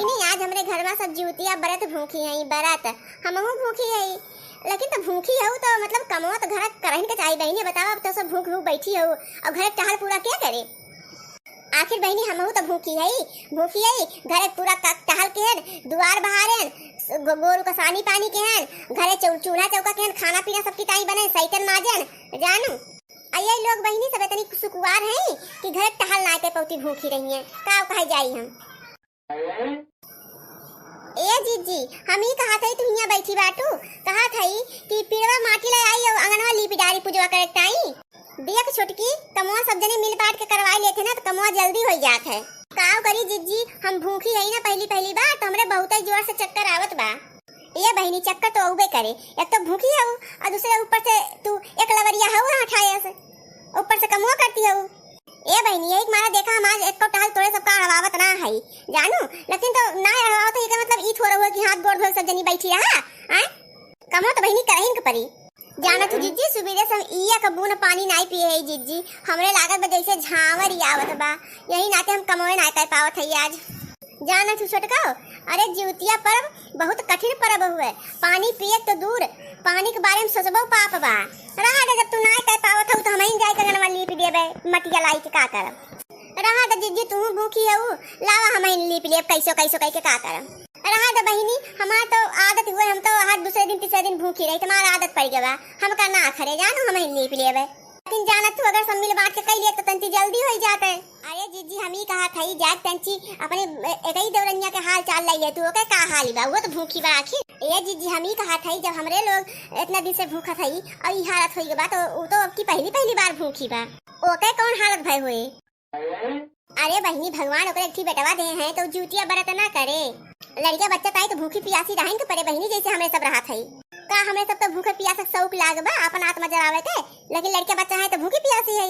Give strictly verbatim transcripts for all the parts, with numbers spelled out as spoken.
नहीं, आज हमरे घर मा सब जिउतिया बरत भूखी हई, बरत। हमहू भूखी हई, लेकिन तो भूखी हऊ तो मतलब कमवा तो घर करहिन के चाही बहिनी, बतावा, अब तो सब भूख भूख बैठी हऊ और घर टहल पूरा के करे? आखिर बहिनी हमहू तो भूखी हई, भूखी हई, घर पूरा क-, टहल के हन, दुआर बहारेन, गो-, गोरू का सानी पानी के हन, घरे चौ-, चूल्हा चौका के हन, खाना पीना सबकी टाइम बने, सैतन माजन, जानू। आ ये लोग बहिनी सब इतनी सुकुवार हैं कि घर टहल ना के पौती भूखी रही हैं, का कहे जाई हम। ए जीजी, हम ई कहत हई, तू हियां बैठी बाटू, कहत हई कि पिड़वा माटी ले आई और अंगनवा लीपी डारी पूजवा करे ताई। देख छोटकी, कमवा सब जने मिल बांट के करवाई लेते ना, तो कमवा जल्दी हो जात है। काव करी जीजी, हम भूखी हई ना पहली पहली बार, तो हमरे बहुते जोर से चक्कर आवत बा। ए बहिनी, चक्कर तो अउबे करे, एक तो भूखी हऊ और दूसरे ऊपर से तू एक लवरिया हऊ, हाँ, ठाए से ऊपर से कमवा करती हऊ। ए बहिनी, यही के मारा देखा, हम आज एको टहल तोरे सबका अड़वावत ना हई, जानू, लेकिन तो ना अड़वावत हई, एकर मतलब ई थोड़ा हुआ कि हाथ गोड़ धोए सब जनी बैठी रहा, आय? कमो तो बहिनी करहिन के परी। जानत हूँ जीजी, सुबेरे से हम इया का बून पानी नाई पिए हई जीजी, हमरे लागत बा जैसे झांवर ही आवत बा, यही नाते हम कमोए नाई कर पावत हई आज। जानत हूँ छोटका, अरे जिउतिया परब बहुत कठिन परब हुए, पानी पिए तो दूर, पानी के बारे में सोचबो पाप बा। रहा दे, जब तू नाय कह पावत हऊ तो हमहीं जाए के अंगनवा लीप देबे, मटिया लाई के का करब। रहा दे जीजी, तू भूखी हऊ, लावा हमहीं लीप लेब, कैसो कैसो कह के का करब। रहा दे बहिनी, हमार तो आदत हुए, हम तो हर दूसरे दिन तीसरे दिन भूखी रही, हमार आदत पड़ गवा, हमका ना खरे जानू, हमहीं लीप लेबे। लेकिन जानत तू अगर सब मिल बांट के कई लिए तो तंची जल्दी हो जाते। अरे जीजी, हम ई कहत हई, जाके तंची अपने एकई देवरनिया के हाल चाल लई ले तू, ओके का हाल बा, वो तो भूखी बा आखिर। ए जीजी, हम ई कहत हई, जब हमरे लोग इतना दिन से भूखत हई और ई हालत होई बा, तो उ तो अब की पहली पहली बार भूखी बा, ओके कौन हालत भय होए? अरे बहिनी, भगवान ओकरे एक ठी बेटवा दे हैं, तो जिउतिया बरत ना करे। लड़किया बच्चा ताई तो भूखी पियासी रहन के परे बहिनी, जैसे हमरे सब रहत हई। का हमरे सब तो भूखे पियास के शौक लाग बा अपन आत्मा जरावे के, लेकिन लड़किया बच्चा है तो भूखी पियासी है।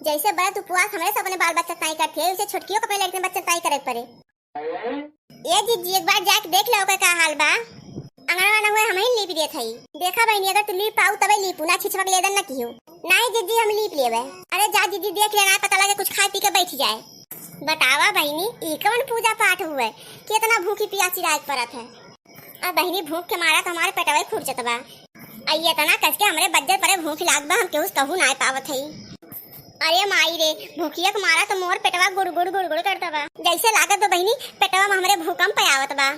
जैसे बरत उपवास हमरे सब अपने बाल बच्चा ताई करते हैं, वैसे छोटकियों को अपने लड़कियन बच्चा ताई करे के परे। ए जीजी, एक बार जाके देख लो ओकर का हाल बा। अंगनवा न हुए हमही लीप देत हई। देखा बहिनी, अगर तू लीप पाऊ तबे लीपू, ना छिछवा के लेदन ना किहू। नाही जीजी, हम लीप लेबे। अरे जा जीजी, देख लेना, पता लगे कुछ खाए पी के बैठ जाए। बतावा बहिनी, ई कवन पूजा पाठ हुए, कि इतना भूखी पियासी रहे के परत है। अब बहिनी, भूख के मारा तो हमारे पेटवे फूट जत बा। आ ये इतना कस के हमरे बज्जर परे भूख लाग बा, हम केहू से कहू ना पावत हई। अरे माई रे, भूखिया के मारा तो मोर पेटवा गुड़ गुड़ गुड़ गुड़ करत बा। जैसे लागत बा बहिनी, पेटवा में हमरे भूकंप आवत बा।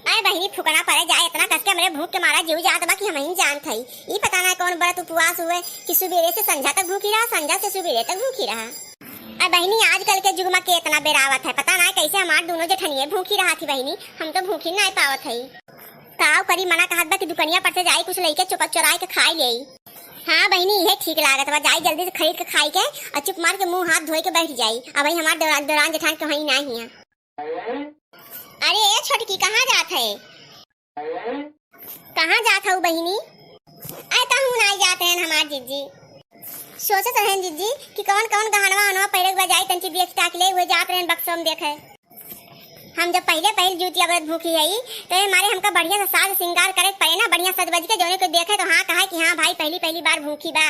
अरे बहिनी, फुकना परे जाए, इतना कस के हमरे भूख के मारा जीव जात बा कि हमही जानत हई। ई पता ना कौन बरत उपवास हुए कि सुबेरे से संझा तक भूखी रहा, संझा से सुबेरे तक भूखी रहा। अरे बहिनी, आजकल के जुग में के इतना बेरावत है, पता ना कैसे हमार दोनों जेठनिये भूखी रहा थी बहिनी, हम तो भूखी ना पावत हई। काव करी, मना कहत बा कि दुकनिया पर से जाई कुछ लइके चुपक चोराई के खाई लेई। हाँ बहिनी, इहे ठीक लागत बा, जाई जल्दी से खरीद के खाई के और चुप मार के मुंह हाथ धोई के बैठ जाई। अब भाई हमार दौरान, दौरान जेठान के वहीं ना हिया। अरे ए छोटकी, कहाँ जात है? कहाँ जात हऊ बहिनी? अरे कहूँ ना जात रहन हमार जिज्जी। सोचत रहन जिज्जी कि कौन कौन गहनवा वहनवा पहिरे के बा, जाई तंची देख ताक ले, उहे जात रहन बक्सवा में देखे। हम जब पहिले पहिल जूतिया बरत भूखी हई, तो ये मारे हमका बढ़िया से साज सिंगार करे के पड़े ना, बढ़िया सज बज के जौने कोई देखे तो हाँ कहे कि हाँ भाई, पहली पहली बार भूखी बा।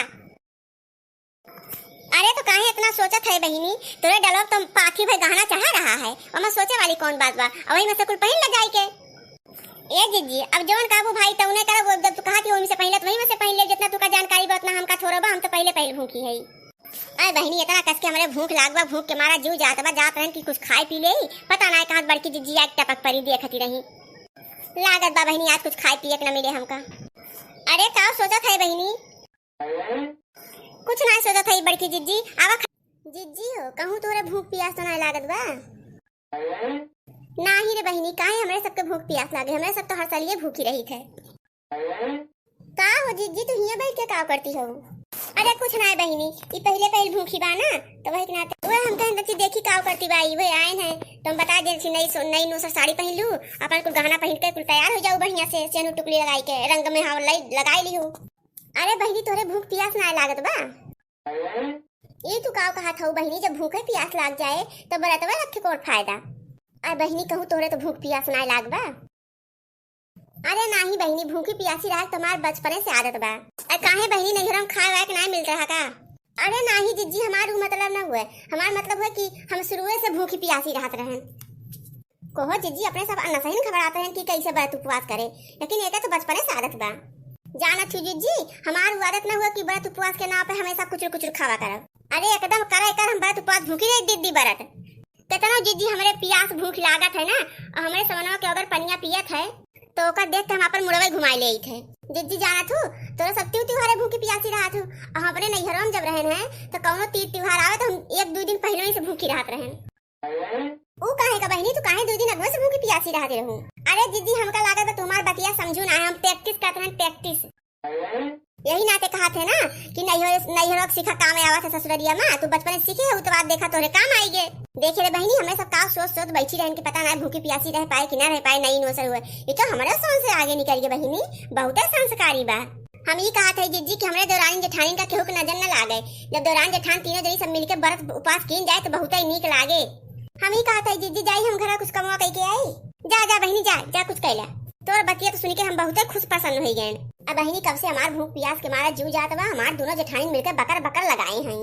अरे तो काहे इतना सोचत है बहिनी, तोरे डलवा तो पाथी भर गहना चढ़ा रहा है, ओमा सोचे वाली कौन बात बा, अब वही में से कुल पहिन ले जाई के। ए जिज्जी, अब जौन कहबू भाई तौने करब, अब जब तू कहत ही वही में से पहिन ले तो वही में से पहिन ले, जितना तू का जानकारी बा उतना हमका थोड़ा बा, हम तो पहिले पहिल भूखी हई। अरे बहिनी, इतना कस के हमरे भूख लाग बा, भूख के मारा जीव जात बा, जात रहन कि कुछ खाए पी लेई, पता ना कहाँ बड़की जिज्जी आके टपक परी, देखती रही। लागत बा बहिनी, आज कुछ खाए पिए के न मिले हमका। अरे का सोचत है बहिनी? कुछ ना सोचत है बड़की जिज्जी, आवा खा-, जिज्जी हो, कहूँ तोरे भूख पियास तो ना लागत बा? नाही रे बहिनी, काहे हमरे सबके भूख पियास लागे, हमरे सब तो हर सालिये भूखी रही थे। का हो जिज्जी, तू हियां बैठ के का करती हो? अरे कुछ ना है बहिनी, ई पहिले पहिल भूखी बा ना, तो वही के नाते वह हम कहन बच्ची देखी का करती बा, ई वह आयन है, तो हम बता दे कि नई सो-, नई नूसर साड़ी पहिन लू, अपन कुल गहना पहिन के कुल तैयार हो जाऊ बढ़िया से, सेनू टुकली लगाई के, रंग में हावलाई लगाई ली हो। अरे बहिनी, तोरे भूख पियास ना लागत बा? ई तू का कहत हऊ बहिनी, जब भूखे पियास लाग जाए तो बरतवा रखे कौन फायदा? अरे बहिनी, कहूँ तोरे तो भूख पियास ना लाग बा? अरे नाही बहिनी, भूखी पियासी रहे तुम्हार बचपने से आदत बा। अरे काहे बहिनी, नैहर में खाए वाए के ना मिलत रहा का? अरे नाही जिज्जी, हमार उ मतलब ना हुए, हमार मतलब हुए कि हम शुरुए से भूखी पियासी रहत रहन। कहो जिज्जी, अपने सब अनसहिन घबरात रहन कि कैसे व्रत उपवास करे, लेकिन एके तो बचपने से आदत बा। जानत हू जिज्जी, हमार उ आदत ना हुआ कि व्रत उपवास के नाम पे हमेशा कुचुर कुचुर खावा करब। अरे एकदम करे कर, हम व्रत उपवास भूखी रही दीदी व्रत। केतनो जिज्जी हमरे पियास भूख लागत है ना, और हमरे समनवा के अगर पनिया पियत है, तो ओकर देख के हम अपन मुड़वे घुमाई लेइत है। जिज्जी जानत हू, तोरा सब तीज त्योहारे भूखी पियासी रहत हू, और हम अपने नैहरवा में जब रहन है, तो कौनो तीज त्योहार आवे तो हम एक दो दिन पहले ही से भूखी रहत रहन। ऊ काहे का बहिनी, तू काहे दो दिन अगवे से भूखी पियासी रहत रहू? अरे जिज्जी, हमका लागत बा तुम्हार बतिया समझू ना, हम practice करत रहन, practice। यही नाते कहत है ना कि नैहर, नैहरों के सीखा काम आवत है ससुररिया में, तू बचपन से सीखे है, उ तो बात देखा तोरे काम आई गे। देखे रे बहिनी, हमें सब का सोच सोच बैठी रहन कि पता ना भूखी पियासी रह पाए कि ना रह पाए, नई नोसर हुए। ये तो हमारे सोच से आगे निकल गए बहिनी, बहुत संस्कारी बा। हम ई कहत है जिज्जी कि हमरे देवरानी जेठानी का केहू के नजर न लागे। जब देवरान जेठान तीनों जनी सब मिलके व्रत उपास कीन जाए तो बहुत ही नीक लागे। हम ई कहत है जिज्जी, जाई हम घरा कुछ कमवा कई के आई। जा जा बहिनी जा, जा कुछ कैला। तोर बतिया तो सुन के हम बहुते खुश प्रसन्न हो गए। अब बहिनी कब से हमार भूख पियास के मारा जीव जात बा, हमार दोनों जेठानी मिलके बकर बकर लगाए हैं।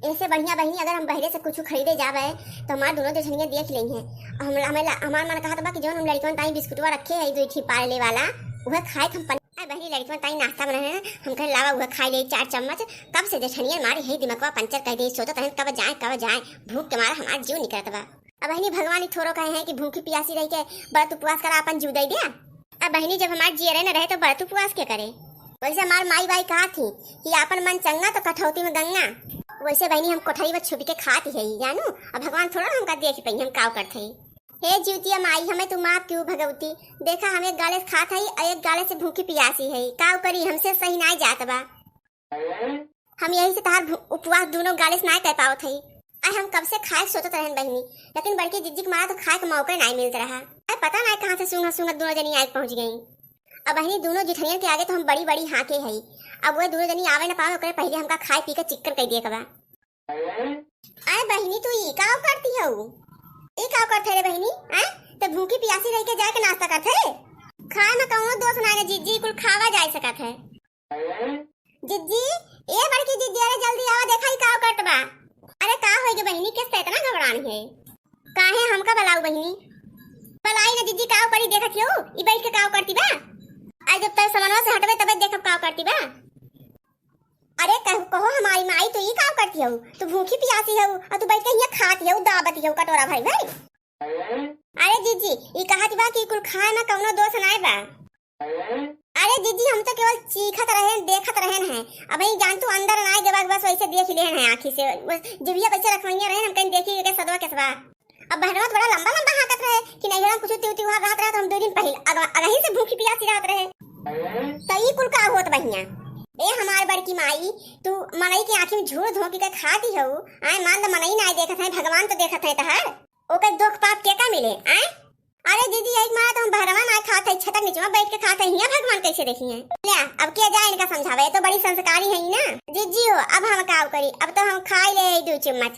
इनसे बढ़िया बहिनी अगर हम बहरे से कुछ खरीदे जाबे तो हमार दोनों जेठनिया देख लेई हैं। हम, हमें ला-, हमार मन कहत बा कि जौन हम लड़कन ताई बिस्कुटवा रखे है दो ठी पार्ले वाला, वह खाए के हम पन-, अरे बहिनी लड़कन ताई नाश्ता बना है, हम कहे लावा वह खाए ले चार चम्मच। कब से जेठनिया मारे है दिमागवा पंचर कर दे, सोचत रहन कब जाए कब जाए, भूख के मारा हमार जीव निकलत बा। अब बहिनी भगवान ही थोड़ो कहे हैं कि भूखी पियासी रह के व्रत उपवास करा अपन जीव दे दिया। अब बहिनी जब हमार जियरे न रहे तो व्रत उपवास के करे? वैसे हमार माई बाई कहा थी कि आपन मन चंगा तो कठौती में गंगा। वैसे बहिनी हम कोठरी में छुप के खात ही है जानू, अब भगवान थोड़ा हमका देख पाई हम काव करत है। हे जीवतिया माई, हमें तू माफ क्यों भगवती, देखा हम एक गाले से खात है और एक गाले से भूखी पियासी है, काव करी हमसे सही ना जात बा। हम यही से तहार भू-, उपवास दोनों गाले से ना कर पावत है। अरे हम कब से खाए के सोचत रहन बहिनी, लेकिन बड़की जिज्जी के मारा तो खाए के मौका ना मिलत रहा। अरे पता ना कहाँ से सूंघत सूंघत दोनों जनी आए पहुँच गई। अब बहिनी दोनों जिठनियन के आगे तो हम बड़ी बड़ी हाँके हई। अब वह दोनों जनी आवे ना पावे, ओकरे पहले हमका खाए पी के चिक्कन कर दिए के बा। अरे बहिनी तू ई का करती हऊ? ई का करत है रे बहिनी? हैं? तो भूखी पियासी रह के जाके नाश्ता करत है? खाए में कौनो दोष ना रे जिज्जी, कुल खावा जा सकत है। जिज्जी, ए बड़की जिज्जी, अरे जल्दी आवा, देखा ई का करत बा। अरे का होई गे बहिनी, किस से इतना घबरानी है? काहे हमका बलाऊ बहिनी? बलाई ना जिज्जी, का करी देखत हो? ई बैठ के का करती बा? आज जब तय समनवा से हटबे तबे देखब का करती बा। अरे कह-, कहो हमारी माई, तू ई का करती हो? तू भूखी पियासी हो और तू बैठ के हियाँ खाती हो, दाबती हो कटोरा भर भर। अरे जिज्जी, ई कहत बा कि कुल खाए में कौनो दोष नाय बा। अरे जिज्जी, हम तो केवल चीखत रहेन, देखत रहेन हैं। अब ई जान तू अंदर नाय गवा, बस वैसे देख लेहन हैं आँखी से, बस जिभिया कैसे रखवैया रहेन, हम कहीं देखी के सदवा केसवा। अब बहनवा तो बड़ा लंबा लंबा हाँकत रहे कि नैहरा में कुछ त्यों त्योहार रहत रहे तो हम दो दिन पहले अग-, अगही से भूखी पियासी रहत रहे। तो ई कुल का होत बहिया? ए हमार बड़की माई, तू मनई के आँखी में झूर धोंकी के खा दी हऊ। आय मान ल मनई नाय देखत है, भगवान तो देखत है तहार। ओकर दुख पाप के का मिले? आय? अरे दीदी, यही मारा तो हम बहरवा ना खात है, छतर निचवा बैठ के खात है, हियाँ भगवान कैसे देखी हैं? ले, अब के जाए इनका समझावे, ये तो बड़ी संस्कारी है ही ना। जिज्जी हो, अब हम काव करी, अब तो हम खाई ले दो चम्मच।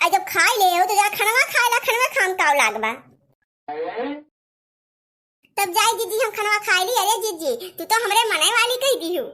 आ जब खाई ले हो तो जा खनवा खाए ला, खनवा खाम काव लाग बा। तब जाई जिज्जी हम खनवा खाई ली। अरे जिज्जी, तू तो हमरे मने वाली कह दी हो।